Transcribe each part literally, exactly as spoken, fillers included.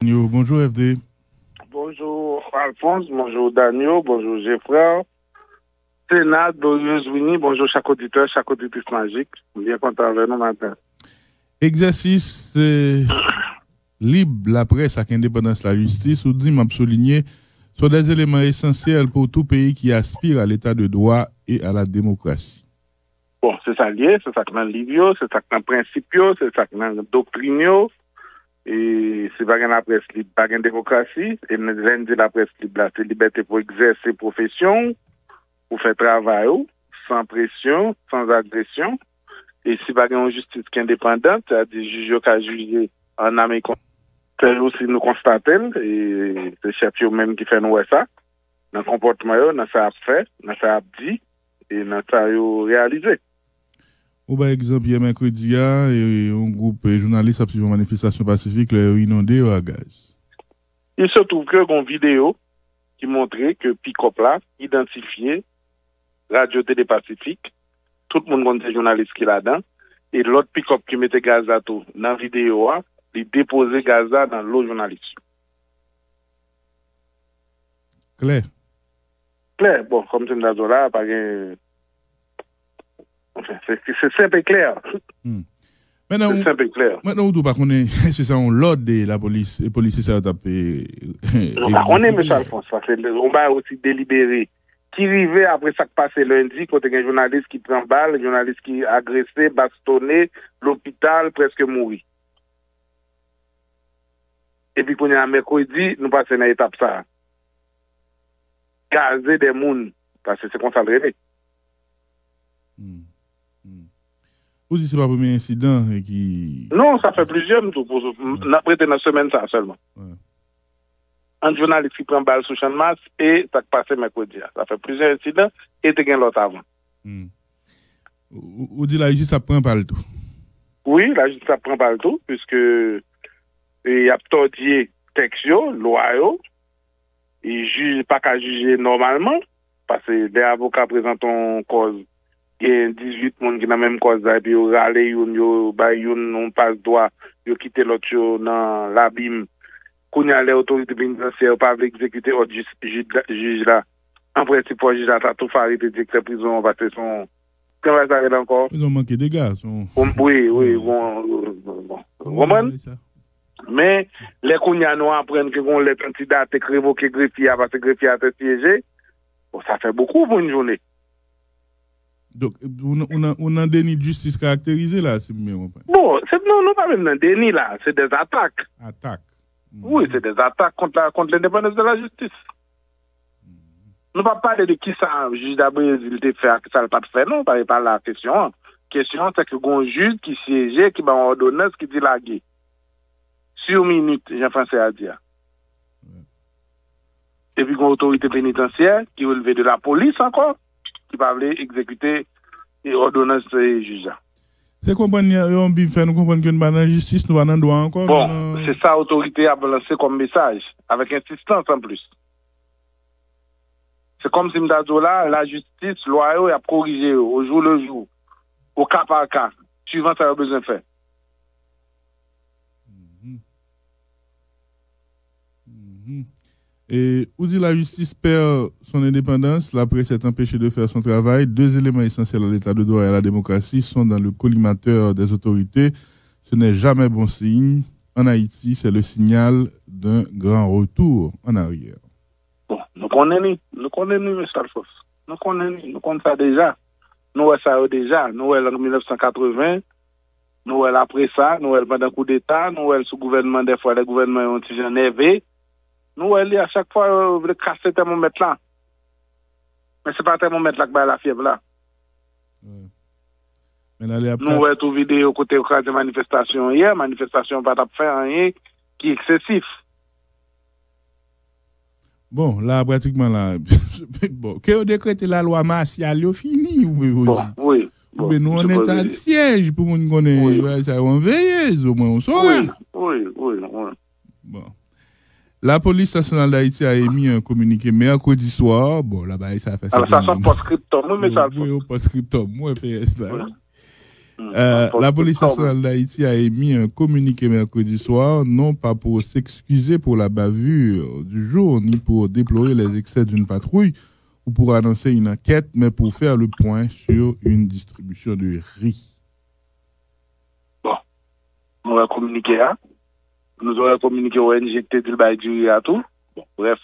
Yo, bonjou, F D. Bonjou, Alphonse. Bonjou, Danio. Bonjou, Jeffrey. Senad, Dorius, Winnie. Bonjou, chak oditè, chak oditris majik. M byen kontan avè nou maten. Egzèsis, eh, lib laprès ak endepandans lajistis, ou di, m ap soulinye, sont des éléments essentiels pour tout pays qui aspire à l'état de droit et à la démocratie. Bon, se sa l ye, se sa k nan liv yo, se sa k nan prensip yo, se sa k nan doktrin yo. E si pa gen laprès lib, pa gen demokrasi. E n- lè n di laprès lib la, se libète pou egzèse pwofesyon w, pou fè travay ou, san presyon, san agresyon. E si pa gen yon jistis ki endepandan, sètadi jij yo ka jije an nam e kon-, fè jou si nou konstate l, e se chèf yo menm ki fè nou wè sa, nan konpòtman yo, nan sa y ap fè, nan sa y ap di, e nan sa yo reyalize. Ou bay egzanp yè mèkredi a, e, yon gwoup, e, jounalis ap swiv yon manifestasyon pasifik lè yo inonde yo ak gaz. Il se trouve que gon videyo ki montre ke pikòp la idantifye Radyo Tele Pasifik, tout moun konn se jounalis ki ladan, e lòt pikòp ki mete gaz la tou nan videyo a, li depoze gaz la nan lo jounalis yo. Klè. Klè, bon, kòm se m ta di w la, pa gen, anfen, se, se senp e klè. Hmm. Se Mennan ou, senp e klè. Mennan ou tou pa konnen si se yon lòd de lapolis, e polisye sa yo t ap, e, Nou pa konnen, egzekite. Mesye Alphonse, paske yon bagay osi delibere ki rive apre sa k pase lendi, kote gen jounalis ki pran bal, jounalis ki agrese, bastone, lopital, prèske mouri. Epi kounye a, mèkredi, nou pase nan etap sa a. Gaze de moun, paske se konsa l rele. Hmm. Hmm. Ou di se pa premye ensidan, e ki Non, sa fè plizyè m tou. Pou, m- n ap rete nan semèn sa a sèlman. Wi. Ant jounalis ki pran bal sou Channmas e sa k pase mèkredi a. Sa fè plizyè ensidan e te gen lòt avan. Hmm. Ou, ou di lajistis ap pran pa l tou? Wi, lajistis ap pran pa l tou, piske, e, y ap tòdye tèks yo, lwa yo, e jij pa ka jije nòmalman, paske lè avoka prezante yon kòz, gen dizuit moun ki nan menm kòz la, epi yo rale youn, yo bay youn yon pas dwa, yo kite lòt yo nan labim. Kounye a, lè otorite penitansye yo pa vle egzekite òd jis- jij la, jij la, an prensip, fò jij la ta tou fè arete direktè prizon an, paske se yon, kòman sa rele ankò? Prizon manke dega, se yon Bon, wi, wi, bon, bon, bon. Ou konprann? Wi, sa. Men, lè kounye a nou aprann ke gon lèt antidate k revoke grefye a, paske grefye a te syeje, bon, sa fè bokou pou yon jounen. Donk, ou nan, ou nan, ou nan deni de jistis karakterize la, si m byen konprann. Bon, se, non, nou pa menm nan deni la, se des atak. Atak. Wi, se des atak kont la, kont lendepandans de la jistis. Nou pa pale de kisa jij Dabrezil te fè ak sa l pa t fè, non, pa, e pa la kesyon an. Kesyon an, se ke gon jij ki syeje, ki ba yon òdonans, ki di lage. Sur minute, jan fransè a di a. Epi gon otorite penitansyè ki releve de lapolis ankò, ki pa vle egzekite, e, òdonans, e, jij la. Se konprann yon, yon bib fè nou konprann ke nou pa nan jistis, nou pa nan dwa ankò, Bon, nou nan se sa otorite ap lanse kòm mesaj, avèk ensistans an plis. Se kòmsi m ta di w la, lajistis, lwa yo, y ap korije yo, au jour le jour, au cas par cas, suivant sa yo bezwen fè. Mhm. Mhm. Et ou dit la justice perd son indépendance, la presse est empêchée de faire son travail. Deux éléments essentiels à l'état de droit et à la démocratie sont dans le collimateur des autorités. Ce n'est jamais bon signe. En Haïti, c'est le signal d'un grand retour en arrière. Bon, nou konnen li, nou konnen li, mesye Alphonse. Nou konnen li, nou konn sa deja. Nou wè sa yo deja. Nou wè l an mil nèf san katreven, nou wè l apre sa, nou wè l pandan koudeta, nou wè l sou gouvènman, dèfwa lè gouvènman yo yon ti jan nève. Nou wè li a chak fwa yo vle kase tèmomèt la. Men se pa tèmomèt la k bay lafyèv la. Wi. Men ale ap Nou wè tou videyo kote yo kraze manifestasyon an yè, manifestasyon an pa t ap fè anyen ki eksesif. Bon, la, pratikman la, bon, ke yo dekrete lalwa masyal, yo fini, ou vle Bon, di. wi, bon, Oubyen nou an eta de syèj pou moun konnen, Wi. Bagay sa yo an veyez, omwen, on sora. Wi, wi, wi, wi. Bon. La police nationale d'Haïti a émis un communiqué mercredi soir. Bon, la, bagay sa fè Alò, sa se yon post-scriptum, wi, men sa Wi, wi, yon post-scriptum, mwen, P S la. Wi. Euh, la police nationale d'Haïti a émis un communiqué mercredi soir, non pas pour s'excuser pour la bavure du jour, ni pour déplorer les excès d'une patrouille ou pour annoncer une enquête, mais pour faire le point sur une distribution de riz. Bon, nou wè kominike a. Nou wè kominike O N G ki te di l bay diri a tou. Bon, bref,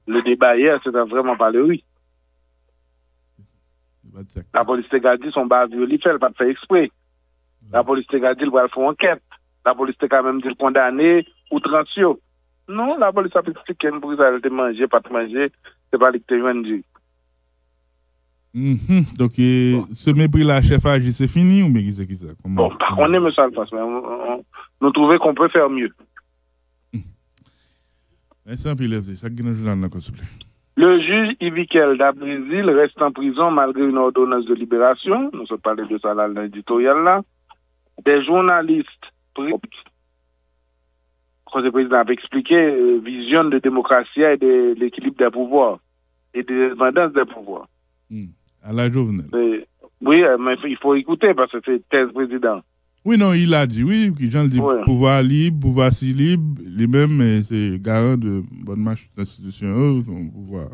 le débat hier, c'était vraiment pas le riz. Lapolis te ka di se yon bavure li fè, l pa t fè eksprè. Lapolis te ka di l pral fè yon ankèt. Lapolis te ka menm di l kondane outrans yo. Non, lapolis ap eksplike n poukisa l te manje, pa t manje, se pa li ki te jwenn diri. Mhm. Donk, e, se mepri la chèf aji, se fini oubyen ki se ki sa? Kòman? Bon, pa konnen, mesye Alphonse, men nou twouve qu'on peut faire mieux. Mèsi anpil, Hervé. Sa k gen nan jounal nan, souple. Le juge Yvikel Dabrésil reste en prison malgré une ordonnance de libération. Nou sot pale de sa la nan editoryal la. Des journalistes pri- kote prezidan ap eksplike euh, vizyon de demokrasi a e de l'équilibre des pouvoirs et de l'indépendance des pouvoirs. Hmm. À la Jovenel. Oui, euh, men il faut écouter parce que c'est thèse président. Oui, non, il a dit, oui, ki jan l di, pouvwa lib, pouvwa si lib, li menm, eh, se garan de bòn mach tout enstitisyon yo, se yon pouvwa.